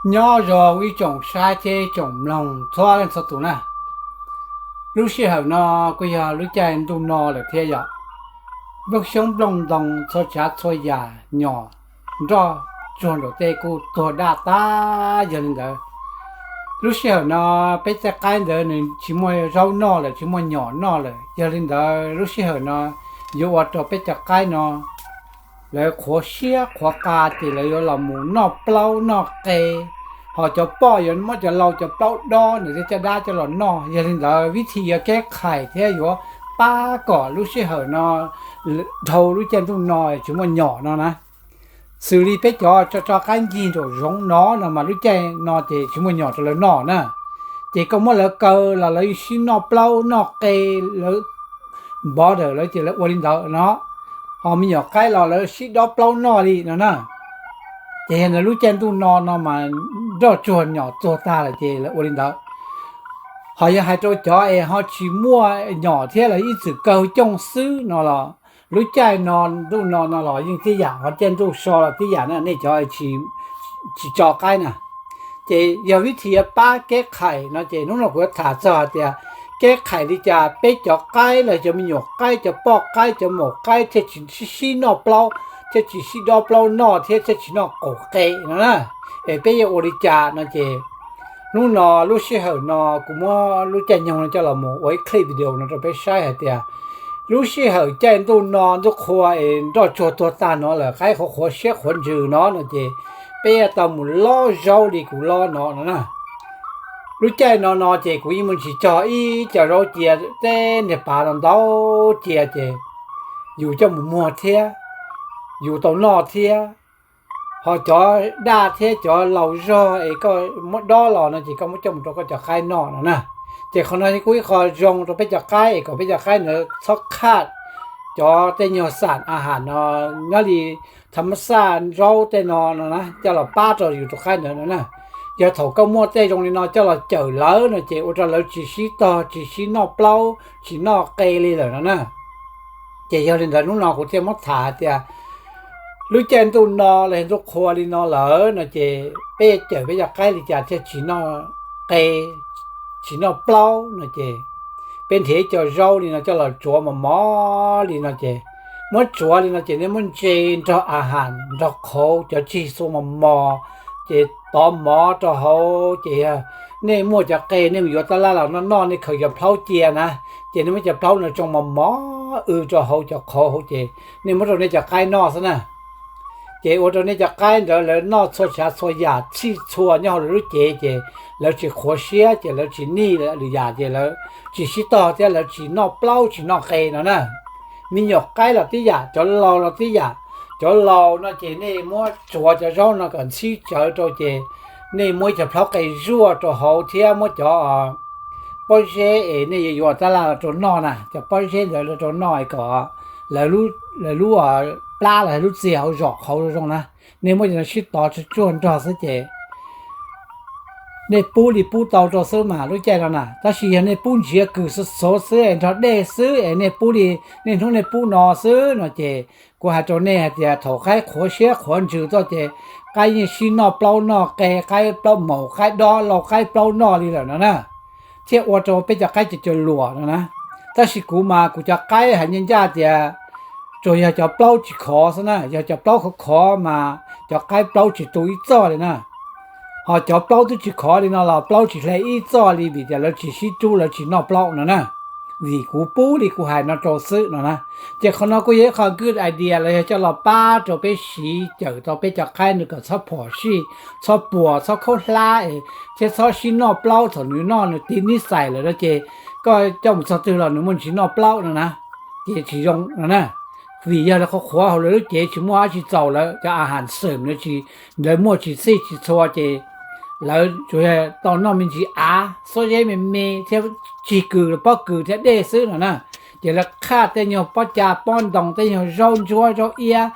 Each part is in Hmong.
Nyob zoo ib tsoom saib thiab ib tsoom mloog txhua leej txhua tus na. Lub sij hawm no kuj yog lub caij ntuj no lawm thiab yom. Nplooj xyoob nplooj ntoo txhua tsav txhua yam nyom nroj tsuag nraum tej kuj tuag daj tag. Yog li ntawd, lub sij hawm no peb tej qaib ntawd nws tsis muaj zaub noj lawm, tsis muaj nyom noj lawm. Yog li ntawd, lub sij hawm no yuav ua rau peb cov qaib no lawv qhuav siab qhuav qa ces lawv yuav los mus noj plaub noj qe, ho cov poj yuav muab cov lau cov plaub dob nws thiaj caj dab coj los noj. Yog li ntawd, vib thi yuav keb qhais thiab yuav pab kom lub sij hawm no dhau lub caij ntuj no tsis muaj nyom no na. Xws li peb cov tso qaib ncig nraum zoov no no mas lub caij no ces tsis muaj nyom rau lawv noj na. Ces koj muab lawv kaw los lawv sib noj plaub noj qe, lawv npov dawm lawv ces lawv ua li ntawd no. Ho me nyuam qaib los lawv sib dob plaub noj li no na. Ces yog ntawd lub caij ntuj no no mas nroj tsuag nyom tuag tag lawm ces lawv ua li ntawd. Ho yog hais rau cov es ho tsis muaj nyom thiab los ib txwm kaw cooj xwb no los lub caij no ntuj no no los yeej tib yam, ho caij ntuj so los tib yam na, nej cov tsis tso qaib na. Ces yog vib thi yuav pab keb qhais no ces hnub no kuv yuav tham txog hais tias keb qhais li cas peb cov qaib los cov me nyuam qaib, cov poj qaib, cov maum qaib thiaj tsis sib sib noj plaub, thiaj tsis sib dob plaub noj thiab thiaj tsis noj qaum qe no na. Es peb yuav ua li cas no ces hnub no lub sij hawm no kuv muab lub caij nyoog no coj los mus ua ib clip video no rau peb saib hais tias lub sij hawm caij ntuj no ntuj qhua es nroj tsuag tuag tag no lawm, qaib qhuav qhuav siab qhuav ntsws no no ces peb yuav tau mus lob zaub li kuv lob no no na. Lub caij no no ces kuv yeej muaj ntsis cog ib co zaub cia tej niag pav no ntau cia ces yus coj mus muag thiab, yus tau noj thiab. Ho cov daj thiab cov laus zog es koj muab dob los no ces koj muab coj mus rau koj cov qaib noj no na. Ces qhov no kuj ib qho zoo rau peb cov qaib es kom peb cov qaib ntawd txhob qhaj cov tej nyuag xam a has no nyob li tha mab xaj zaub tej no no na coj los pab rau yus tus qaib ntawd no na. Yog thaum koj muaj tej zoo li no coj los cawm lawv no ces ua rau lawv tsis sib tog tsis sib noj plaub tsis noj qe li lawm no na. Ces yog li ntawd hnub no kuv thiaj muab tham hais tias lub caij ntuj no los ntuj qhua li no lawm no ces peb cawm peb cov qaib li cas thiaj tsis noj qe tsis noj plaub no ces peb nrhiav ib co zaub li no coj los tsuav mos mos li no ces muab tsuav li no ces nej muab ntse nrog a has nrog qhauv cov tsig txhua mos mos ces tov mov rau hauv ces yog nej muaj cov qe nej mus yuav tab laj los noj noj nej khaws cov plaub cia na, ces nej muab cov plaub no tsoo mos mos w rau hauv cov qhauv hauv ces nej muab rau nej cov qaib noj xwb na. Ces ua rau nej cov qaib ntawd lawv noj txhua tsav txhua yam txhij txhua nyob hauv lawv lub cev ces lawv tsis qhuav siab ces lawv tsis nij lwm yam ces lawv tsis sib tog thiab lawv tsis noj plaub tsis noj qe no na. Me nyuam qaib los tib yam, cov laus los tib yam. Cov laus no ces nej muab tsuav cov zaub no kom ntxhib tsawv rau ces nej muab ib co plaub qe zuaj rau hauv thiab muab cov pob zeb es nej yuav yuav tab laj los rau noj na, cov pob zeb ntawd los rau noj kom lawv lub plab los lub txiag hauv zom qhauv zoo na. Nej muab cov no sib tov tsuag tsuag nrog xwb ces nej pub li pub tau rau xwb mas lub caij no na. Tab sis yog nej pub ntsiav kws xov xov xwb es nrog dej xwb es nej pub li niaj hnub nej pub no xwb no ces kuv hais rau nej hais tias thaum qaib qhuav siab qhuav ntsws tuaj ces qaib yeej sib noj plaub noj qe, qaib plaub maum qaib dob lau qaib plaub noj li lawm no na, thiaj ua rau peb cov qaib cov cua luam no na. Tab sis kuv mas kuv cov qaib hais ncaj ncaj tias tsuas yog cov plaub tsis khov xwb na, yog cov plaub khov khov mas cov qaib plaub tsis tu ib txoj li na. Ho cov plaub twb tsis khov li no los plaub tsis hle ib txoj li vim tias lawv tsis sib rub lawv tsis noj plaub no na. Vim kuv pub li kuv hais no rau xwb no na. Ces qhov no kuj yog ib qho good idea los yog coj los pab rau peb siv cawm tau peb cov qaib nws kom txhob phom sij, txhob puas, txhob khaub hlab thiab txhob sib noj plaub. Thaum nws noj nws tiv nib xais lawm no ces koj coj mus txog twg los nws muaj ntsis noj plaub no na, ces tsis zoo no na. Vim yog lawv qhuav qhuav hauv lawv lub cev tsis muaj dab tsi txaus lawv, cov a has xwm lawv muaj tsis txhij tsis txhua ces lawv tsuas yog tau noj me ntsis av, xuab zeb me me thiab tsig kws pob kws thiab dej xwb no na. Ces lawv qhaj tej nyuag pob ca pob ntoo, tej nyuag zaub ntsuab zaub iab,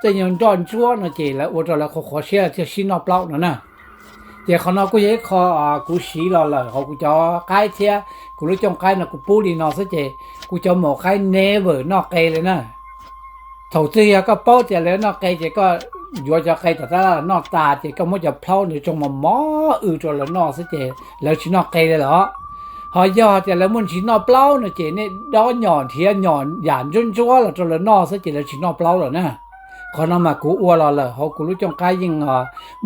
tej nyuag nroj ntsuab no ces lawv ua rau lawv qhuav qhuav siab thiaj sib noj plaub no na. Ces qhov no kuj yog ib qho kuv siv los lawm hauv kuv cov qaib thiab kuv lub cooj qaib no kuv pub li no xwb ces kuv cov maum qaib never noj qe li na. Thaum twg yog koj paub tias lawv noj qe ces koj yuav cov qe tom tab laj los noj tas ces koj muab cov plaub ntawd tsoo mos mos w rau lawv noj xwb ces lawv tsis noj qe li lawm. Ho yog tias lawv muaj ntsis noj plaub no ces nej dob nyom nrhiav nyom yam ntsuab ntsuab los rau lawv noj xwb ces lawv tsis noj plaub lawm na. Qhov no mas kuv ua los lawm hauv kuv lub cooj qab yeej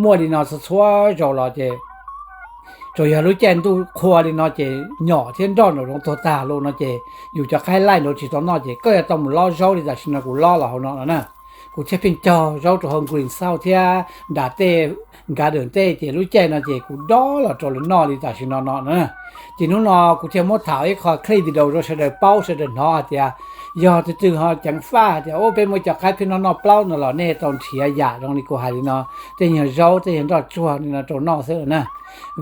muaj li no txhua txhua zaus los ces tsuas yog lub caij ntuj qhua li no ces nyom thiab nroj nraum zoov tuag tag lawm no ces yus cov qaib laij nraud tsis tau noj ces koj yuav tau mus lob zaub li tam sim no kuv lob los hauv no no na. Kuv thiaj pheej cog zaub rau hauv green house thiab nram tej garden tej ces lub caij no ces kuv dob los rau lawv noj li tam sim no no na. Ces hnub no kuv thiaj muab tham ib qho clip video rau sawv daws paub sawv daws hnov hais tias yog tus twg ho ceev faj hais tias ub peb muaj cov qaib pheej noj noj plaub no los nej tau nrhiav yam zoo li kuv hais li no, tej nyuag zaub tej nyuag nroj tsuag li no rau noj xwb na.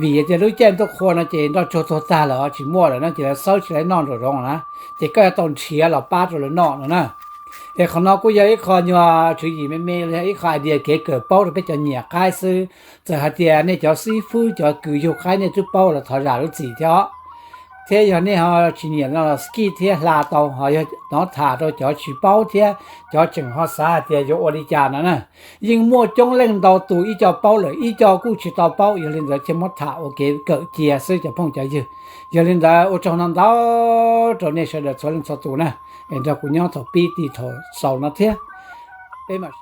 Vim tias lub caij ntuj qhua no ces nroj tsuag tuag tag lawm tsis muaj lawm no ces lawv xawb tsis tau noj nraum zoov na, ces koj yuav tau nrhiav los pab rau lawv noj no na. Es qhov no kuj yog ib qho nyuag tswv yim me me los yog ib qho idea kev kawm paub rau peb cov nyiam qaib xwb. Txawm hais tias nej cov xib fwb cov kws yug qaib nej twb paub los thov zam lub txim thiab os. Thiab yog nej ho tsis nyiam no los skip thiab hla tau, ho yog hnov tham rau cov tsis paub thiab cov tseem ho xav hais tias yuav ua li cas no na. Yeej muaj coob leej ntau tus ib co paub lawm ib co kuj tsis tau paub, yog li ntawd thiaj muab tham ua kev kawm cia xwb cov phooj cov ywg. Yog li ntawd ua tsaug ntau ntau rau nej sawv daws txhua leej txhua tus na, es nrog kuv nyob thaum pib tig thaum xaus no thiab. Peb mam